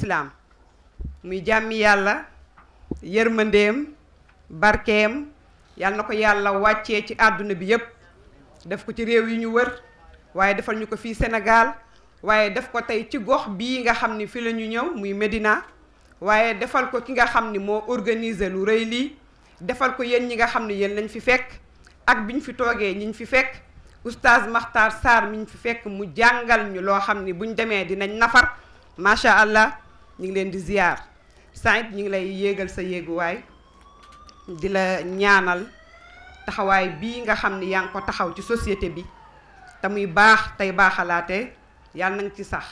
lislaam muy jàmmi yàlla yërmandeem barkeem yàlla na ko yàlla wàccee ci àdduna bi yépp def ko ci réew yi ñu wër waaye defal ñu ko fii Sénégal waaye def ko tey ci gox bii nga xam ni fi la ñu ñëw muy Médina waaye defal ko ki nga xam ni moo organiser lu rëy lii defal ko yéen ñi nga xam ni yéen lañ fi fekk ak biñ fi toogee ñiñ fi fekk oustaz Makhtar Sarr miñ fi fekk mu jàngal ñu loo xam ni buñ demee dinañ nafar macha allah ñu ngi leen di ziyaar Saïd ñu ngi lay yéegal sa yéeguwaay di la ñaanal taxawaay bii nga xam ni yaa ngi ko taxaw ci société bi te muy baax tey baaxalaate yàlla na nga ci sax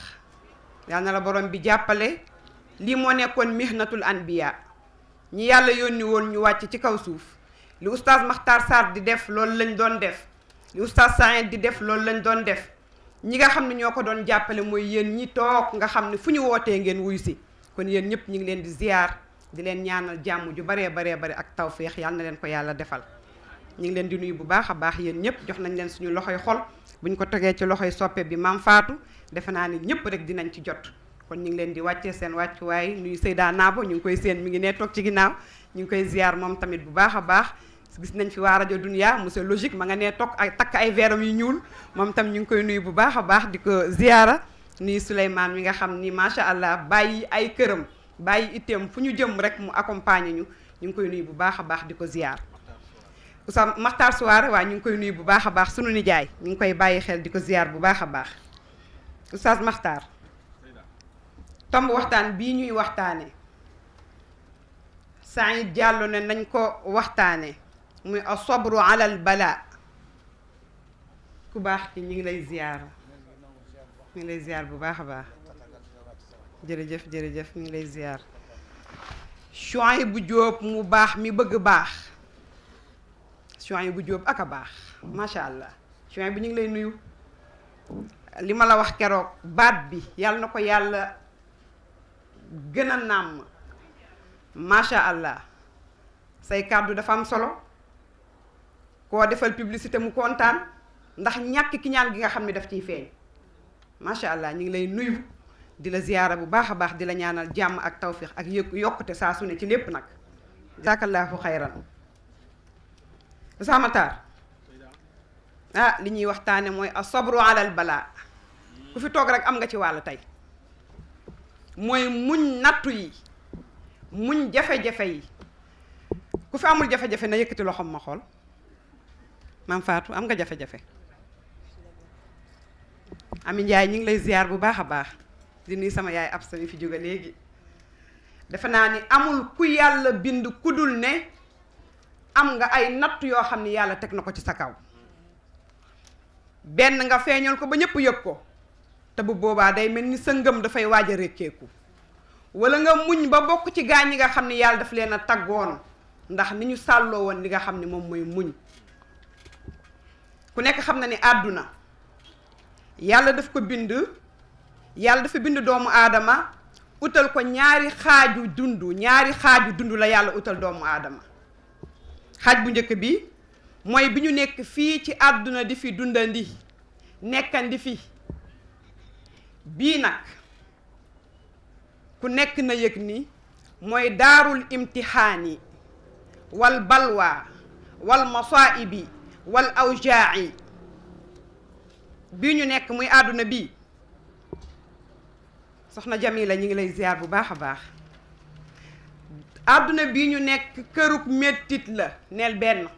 yàlla na la borom bi jàppale lii moo nekkoon mihnatul anbiya ñi yàlla yónni woon ñu wàcc ci kaw suuf li oustaz Makhtar Sarr di def loolu lañ doon def li oustaz Saïd di def loolu lañ doon def ñi nga xam ne ñoo ko doon jàppale mooy yéen ñi toog nga xam ne fu ñu wootee ngeen wuyu si kon yéen ñëpp ñu ngi leen di ziyaar di leen ñaanal jàmm ju baree ak tawféex yàlla na leen ko yàlla defal ñu ngi leen di nuyu bu baax a baax yéen ñëpp jox nañ leen suñu loxoy xol bu ñu ko tegee ci loxoy soppe bi Maam Faatu defe naa ni ñëpp rek dinañ ci jot kon ñu ngi leen di wàccee seen wàccuwaay nuyu Seyda Naabo ñu ngi koy seen mi ngi nee toog ci ginnaaw ñu ngi koy ziyaar moom tamit bu baax a baax gis nañ fi waa rajo Dunia monsieur Logique ma nga nee toog ay takk ay veeram yu ñuul moom tam ñu ngi koy nuyu bu baax a baax di ko ziyaara nuyu Souleymane mi nga xam ni macha allah bàyyi ay këram bàyyi itteem fu ñu jëm rek mu accompagner ñu ngi koy nuyu bu baax a baax di ko ziyaar Oustaz Makhtar Souare waaye ñu ngi koy nuyu bu baax a baax sunu nijaay ñu ngi koy bàyyi xel di ko ziyaar bu baax a baax Oustaz Makhtar tomb waxtaan bii ñuy waxtaane Saïd Diallo ne nañ ko waxtaane muy as-sabru ala al bala ku baax ki ñu ngi lay ziyaar ñu ngi lay ziyaar bu baax a baax jërëjëf ñu ngi lay ziyaar Chouaïbou Diop mu baax mi bëgg baax Chouaïbou Diop ak a baax macha allah Chouaïbou ñu ngi lay nuyu li ma la wax keroog baat bi yàlla na ko yàlla gën a nàmm macha allah say kàddu dafa am solo koo defal publicité mu kontaan ndax ñàkk ki ñaan gi nga xam ne daf ciy feeñ macha allah ñu ngi lay nuyu di la ziyaara bu baax a baax di la ñaanal jàmm ak tawfiix ak yokkute saa su ne ci lépp nag jazakallahu xayran Makhtar li ñuy waxtaane mooy as-sabru alal balaa ku fi toog rek am nga ci wàll tey mooy muñ nattu yi muñ jafe-jafe yi ku fi amul jafe-jafe na yëkkati loxoom ma xool Maam Faatu am nga jafe-jafe Ami Njaay ñu ngi lay ziyaar bu baax a baax di nuyu sama yaay ab sami fi jóge léegi defe naa ni amul ku yàlla bind ku dul ne am nga ay natt yoo xam ni yàlla teg na ko ci sa kaw benn nga feeñal ko ba ñëpp yëg ko te bu boobaa day mel ni sa ngëm dafay waaj a rekkeeku wala nga muñ ba bokk ci gaañ yi nga xam ni yàlla daf leen a taggoon ndax ni ñu sàlloo woon li nga xam ni moom mooy muñ ku nekk xam na ni àdduna yàlla daf ko bind yàlla dafa bind doomu aadama utal ko ñaari xaaju dund la yàlla utal doomu aadama xaaj bu njëkk bi mooy bi ñu nekk fii ci àdduna di fi dundandi nekkandi fi bii nag ku nekk na yëg ni mooy daarul imtixaani wal balwa wal masaibi wal awjaa'i bii ñu nekk muy àdduna bii soxna Jamila ñu ngi lay ziar bu baax a baax àdduna bii ñu nekk kërug mettit la neel benn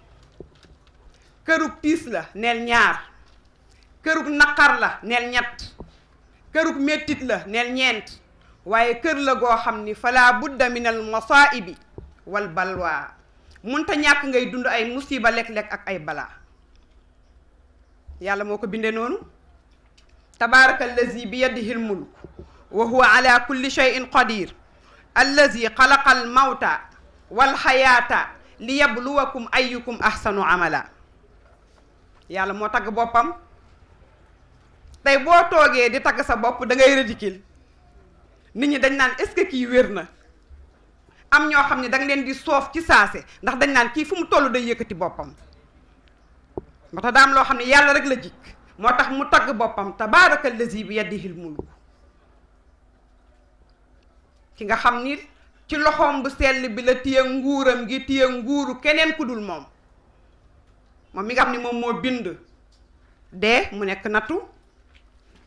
kërug tiis la neel ñaar kërug naqar la neel ñett kërug mettit la neel ñeent waaye kër la goo xam ni fala budda min al masaibi wal balwa munta ñàkk ngay dund ay musiba lekk-lekk ak ay balaa yàlla moo ko bindee noonu tabaraka allazi bi yadihi al mulk wa huwa ala kulli shay'in qadir allazi xalaqa al mawta wal xayaata li yabluwakum ayyukum ahsanu amala yàlla moo tagg boppam tey boo toogee di tagg sa bopp da ngay ridicule nit ñi dañ naan est-ce que kii wér na am ñoo xam ne danga leen di soof ci saase ndax dañ naan kii fu mu toll day yëkkati boppam moo tax daa am loo xam ne yàlla rek la jikk moo tax mu tagg boppam tabaaraka allazi bi yadihi al mulk ki nga xam ni ci loxoom bu sell bi la téye nguuram gi téye nguuru keneen ku dul moom moom mi nga xam ni moom moo bind dee mu nekk nattu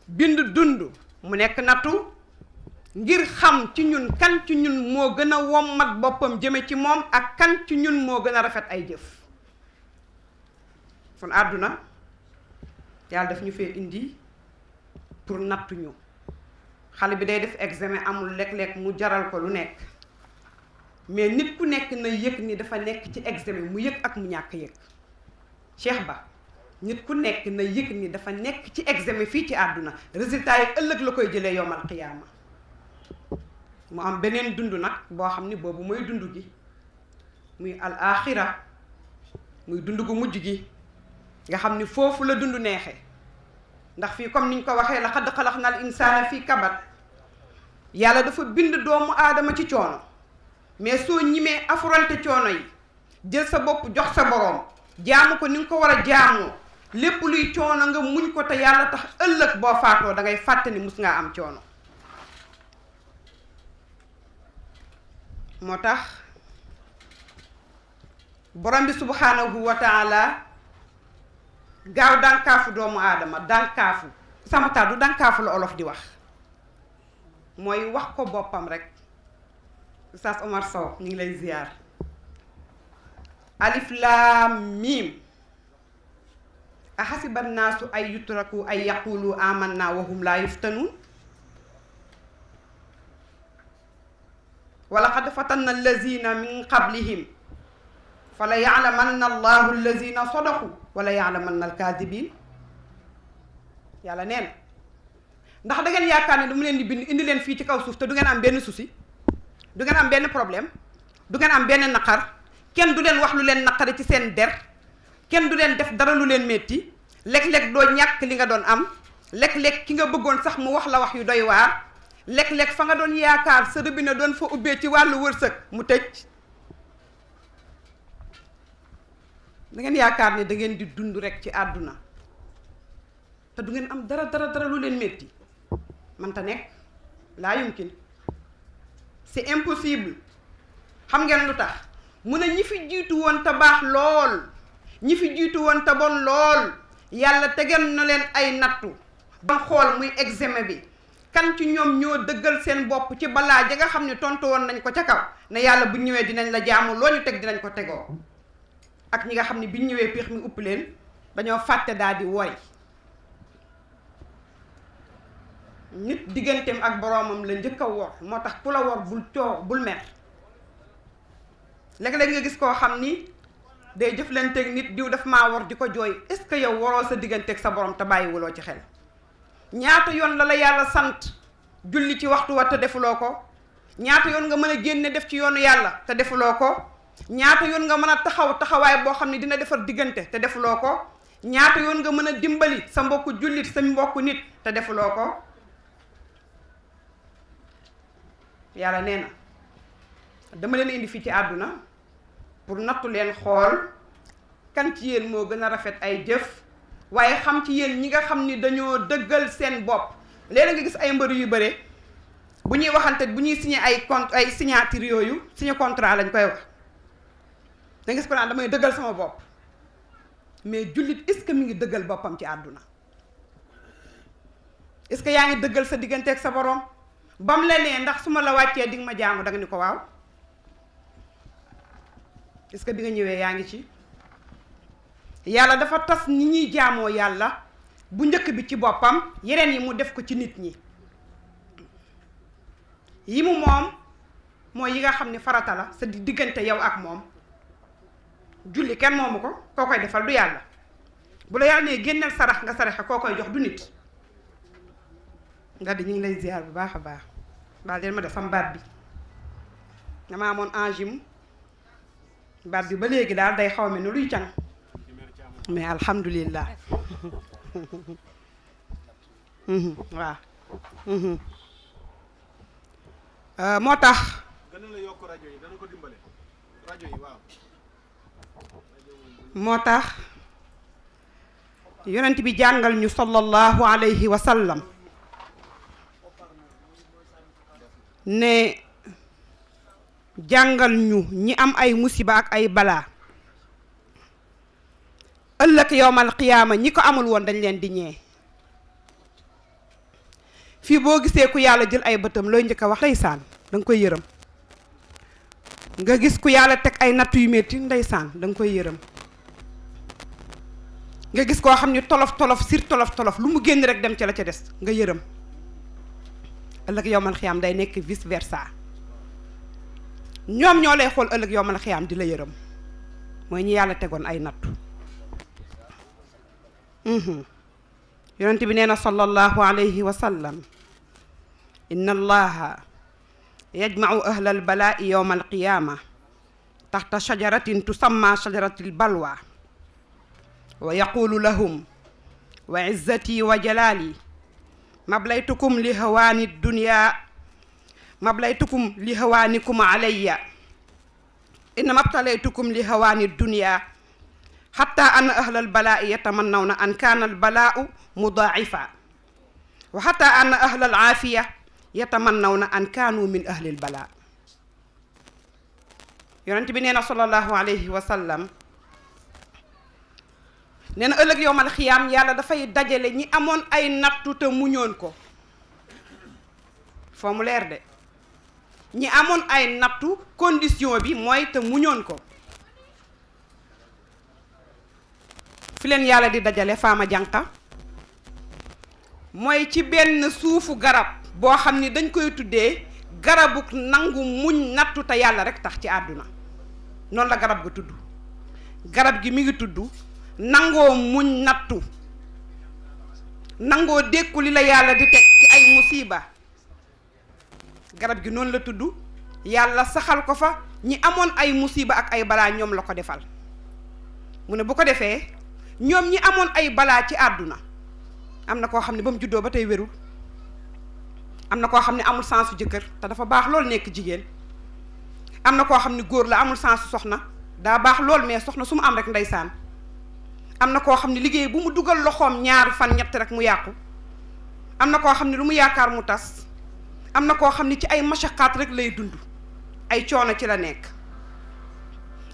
bind dund mu nekk nattu ngir xam ci ñun kan ci ñun moo gën a wommat boppam jëme ci moom ak kan ci ñun moo gën a rafet ay jëf kon àdduna yàlla daf ñu fee indi pour nattu ñu xale bi day def examen amul léeg-léeg mu jaral ko lu nekk mais nit ku nekk na yëg ni dafa nekk ci examen mu yëg ak mu ñàkk yëg Cheikh Ba nit ku nekk na yëg ni dafa nekk ci examen fii ci àdduna résultat yi ëllëg la koy jëlee yowmal qiyaama mu am beneen dund nag boo xam ni boobu mooy dund gi muy al axira muy dund gu mujj gi nga xam ni foofu la dund neexe ndax fii comme niñ ko waxee laqad xalaqnal insaana fii kabad yàlla dafa bind doomu aadama ci coono mais soo ñimee affronté coono yi jël sa bopp jox sa boroom jaamu ko ni nga ko war a jaamoo lépp luy coono nga muñ ko te yàlla tax ëllëg boo faatoo da ngay fàtte ni mus ngaa am coono moo tax borom bi subhanahu wa taala gaaw dànkaafu doomu aadama dànkaafu samata du dànkaafu la olof di wax mooy wax ko boppam rek Oustaz Omar Sow ñu ngi lay ziyaar alif laam miim ahasiba nnaasu ay yutraku ay yaqulu amanna wa hum laa yuftanuun wa laqad fatanna allazina min qablihim fala ya'lamanna allahu allazina sadaqu wala ya'lamanna alkaadibiin yàlla nee na ndax da ngeen yaakaar ne du mu leen di bind indi leen fii ci kaw suuf te du ngeen am benn souci du ngeen am benn problème du ngeen am benn naqar kenn du leen wax lu leen naqari ci seen der kenn du leen def dara lu leen métti léeg-léeg doo ñàkk li nga doon am léeg-léeg ki nga bëggoon sax mu wax la wax yu doy waar léeg-léeg fa nga doon yaakaar sa robinet doon fa ubbee ci wàllu wërsëg mu tëj da ngeen yaakaar ne da ngeen di dund rek ci àdduna te du ngeen am dara lu leen métti manta nekk laa yumkin c'est impossible xam ngeen lu tax mu ne ñi fi jiitu woon te baax lool ñi fi jiitu woon te bon lool yàlla tegal na leen ay nattu ba xool muy examen bi kan ci ñoom ñoo dëggal seen bopp ci balaa ja nga xam ne tontu woon nañ ko ca kaw ne yàlla bu ñëwee dinañ la jaamu loo ñu teg dinañ ko tegoo ak ñi nga xam ne biñ ñëwee piix mi upp leen dañoo fàtte daal di woy nit digganteem ak boroomam la njëkk a wor moo tax ku la wor bul coow bul mer léeg-léeg nga gis koo xam ni day jëflanteeg nit diw daf maa wor di ko jooy est-ce que yow waroo sa digganteeg sa borom te bàyyiwuloo ci xel ñaata yoon la yàlla sant julli ci waxtu wa te defuloo ko ñaata yoon nga mën a génne def ci yoonu yàlla te defuloo ko ñaata yoon nga mën a taxawaay boo xam ne dina defar diggante te defuloo ko ñaata yoon nga mën a dimbali sa mbokku jullit sa mbokku nit te defuloo ko yàlla nee na dama leen indi fii ci àdduna pour nattu leen xool kan ci yéen moo gën a rafet ay jëf waaye xam ci yéen ñi nga xam ni dañoo dëggal seen bopp léeg nga gis ay mbër yu bare bu ñuy waxante bu ñuy signé ay signature yooyu signé contrat lañ koy wax da nga gis ko naan damay dëggal sama bopp mais jullit est-ce que mi ngi dëggal boppam ci àdduna est-ce que yaa ngi dëggal sa diggante ak sa borom bam la nee ndax su ma la wàccee di nga ma jaamu da nga ni ko waaw est-ce que bi nga ñëwee yaa ngi ci yàlla dafa tas ni ñuy jaamoo yàlla bu njëkk bi ci boppam yeneen yi mu def ko ci nit ñi yi mu moom mooy yi nga xam ne farata la sa diggante yow ak moom julli kenn moomu ko koo koy defal du yàlla bu la yàlla nee génneel sarax nga saraxe koo koy jox du nit nga di ñu ngi lay ziar bu baax a baax baal leen ma def sam baat bi dama amoon angime baat bi ba léegi daal day xaw me ni luy can mais alhamdulillah waaw moo tax yonent bi jàngal ñu sallallahu alayhi wa sallam ne jàngal ñu ñi am ay musiba ak ay balaa ëllëg yowmal qiyaama ñi ko amul woon dañ leen di ñee. fii boo gisee ku yàlla jël ay bëtam looy njëkk a wax ndeysaan da nga koy yërëm. nga gis ku yàlla teg ay nattu yu metti ndeysaan da nga koy yërëm. nga gis koo xam ni tolof tolof sir tolof tolof lu mu génn rek dem ca la ca des nga yërëm. ëllëg yowmal xiyaam day nekk vice versa. ñoom ñoo lay xool ëllëg yowmal xiyaam di la yërëm mooy ñi yàlla tegoon ay nattu. yonent bi nee na sallallahu alayhi wa sallam inna allaha yajma'u ahla albalaa'i yawma alqiyama taxta shajaratin tusamma shajarati albalwa wa yaqulu lahum wa izzati wa jalali mablaytukum li hawaani dunya mablaytukum li hawaanikum alayya innama abtalaytukum li hawaani dunya hatta anna ahla albalaa'i yatamannawna an kana albalaa'u mudaa'ifa wa hatta anna ahla alaafiya yatamannawna an kaanu min ahli albalaa. yonent bi nee na sallallahu alayhi wa sallam nee na ëllëg yowmal xiyaam yàlla dafay dajale ñi amoon ay nattu te muñoon ko. foo mu leer de ñi amoon ay nattu condition bi mooy te muñoon ko. fi leen yàlla di dajale faama jànqa mooy ci benn suufu garab boo xam ni dañ koy tuddee garabu nangu muñ nattu te yàlla rek tax ci àdduna. noonu la garab ga tudd. garab gi mi ngi tudd nangoo muñ nattu, nangoo dékku li la yàlla di teg ci ay musiba. garab gi noonu la tudd. yàlla saxal ko fa ñi amoon ay musiba ak ay balaa ñoom la ko defal. mu ne bu ko defee ñoom ñi amoon ay balaa ci àdduna am na koo xam ne ba mu juddoo ba tey wérul. am na koo xam ne amul sensu jëkkër te dafa baax lool nekk jigéen. am na koo xam ne góor la amul sensu soxna daa baax lool mais soxna su mu am rek ndeysaan. am na koo xam ne liggéey bu mu dugal loxoom ñaari fan ñett rek mu yàqu. am na koo xam ne lu mu yaakaar mu tas. am na koo xam ne ci ay mashaqaat rek lay dund ay coono ci la nekk.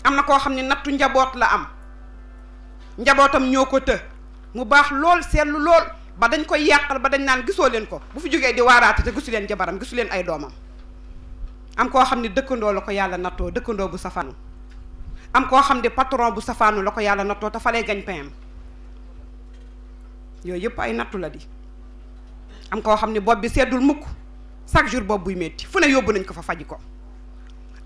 am na koo xam ne nattu njaboot la am njabootam ñoo ko të mu baax lool seetlu lool ba dañ koy yàqal ba dañ naan gisoo leen ko bu fi jógee di waaraate te gisu leen jabaram gisu leen ay doomam. am koo xam ne dëkkandoo la ko yàlla nattoo dëkkandoo bu safaanu. am koo xam ne patron bu safaanu la ko yàlla nattoo te fa lay gañ payam. yooyu yëpp ay nattu la di. am koo xam ne bopp bi seddul mukk chaque jour bopp buy metti fu ne yóbbu nañ ko fa faji ko.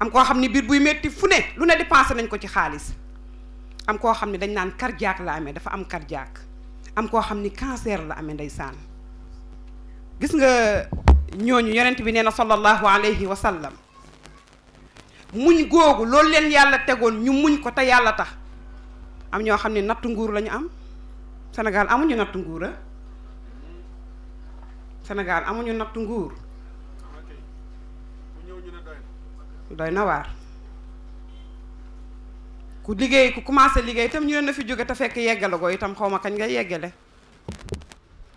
am koo xam ne biir buy metti fu ne lu ne dépensé nañ ko ci xaalis. am koo xam ne dañ naan cardiaque la amee dafa am cardiaque. am koo xam ni cancer la amee ndeysaan. gis nga ñooñu yonent bi nee na sallallahu alayhi wa sallam muñ googu loolu leen yàlla tegoon ñu muñ ko te yàlla tax. am ñoo xam ne nattu nguur lañu am. Sénégal amuñu nattu nguur a Sénégal amuñu nattu nguur. doy na waar. ku liggéey ku commencé liggéey itam ñu ne na fi jóge te fekk yeggale ko itam xaw ma kañ nga yeggale.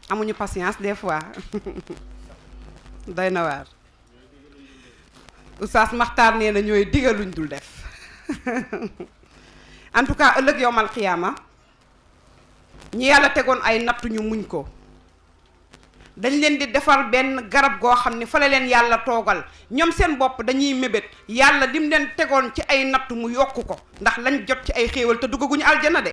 amuñu patience des fois doy na waar. Oustaz Maxtaar nee na ñooy digaluñ dul def en tout cas ëllëg yowmal xiyaama ñi yàlla tegoon ay nattu ñu muñ ko. dañ leen di defar benn garab goo xam ne fa la leen yàlla toogal ñoom seen bopp dañuy mébét yàlla lim leen tegoon ci ay nattu mu yokku ko ndax lañ jot ci ay xéewal te duggaguñu aljana de.